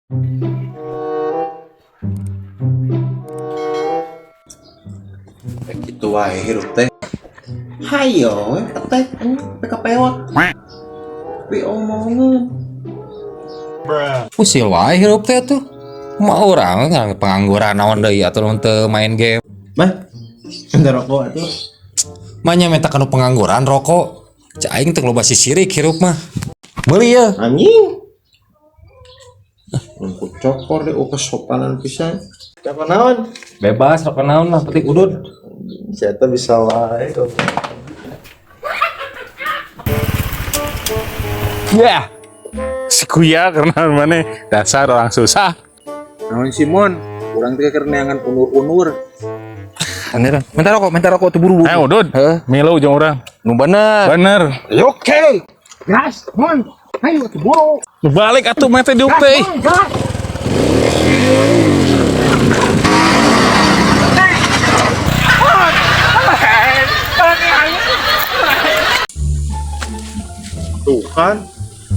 Kitu wae hirup teh. Hayo, petek, pe kapeot. Tapi omongan. Usil wae hirup teh tuh. Mah urang pengangguran naon deui atuh nu teu main game. Mah, minta rokok atuh. Manya minta kanu pengangguran rokok. Cak aing teu loba sisirik hirup mah. Meuli ya. Anjing. Nunggu cokor deh, oh kesopanan pisan. Cokor naon? Bebas rokok naon lah penting udud. Saya bisa wae. Ya. Si kuya karena mana dasar orang susah. Naon Simon, urang teh keur neangan unur-unur. Beneran. Minta rokok tuh buru-buru. Eh udud, milu jeung urang. Nu bener. Bener. Oke. Gas, Mon. Ayo tuh buru. Nu balik atuh mah teh diuk teh. Tuh kan,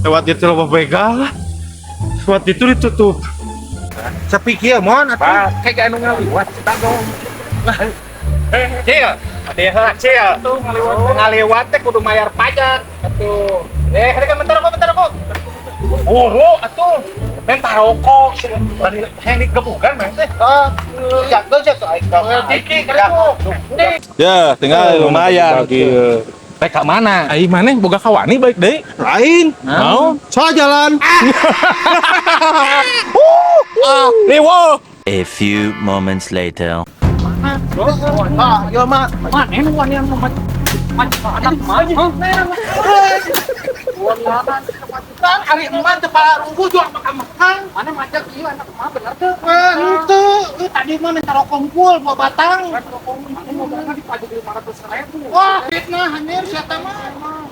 lewat itu loba begal lah. Lewat itu ditutup. Sepi kieu Mon atuh. Kayak anu ngaliwat cita dong. Cil, ada heula cil. Tuh ngaliwat. Ngaliwat teh kudu mayar pajak atuh. Eh, kan bentar kok, bentar kok. Buru atuh. Minta rokok. Tadi yang digebukan mah teh. Ah, jago jago aing. Tiki kerupuk. Ya, tinggal lumayan. Rek ka mana? Ai maneh boga kawani baik deui. Lain. Mau? So jalan. Riwo. A few moments later. Ah, ieu mah. Kan ari emak teu parunggu jual makan-makan. Mana macet ieu anak emak bener teu? Henteu. Tadi mah minta rokok unggul dua batang. Rokok mana mau berapa dipajak 500.000. Wah, fitnah anjir sia mah.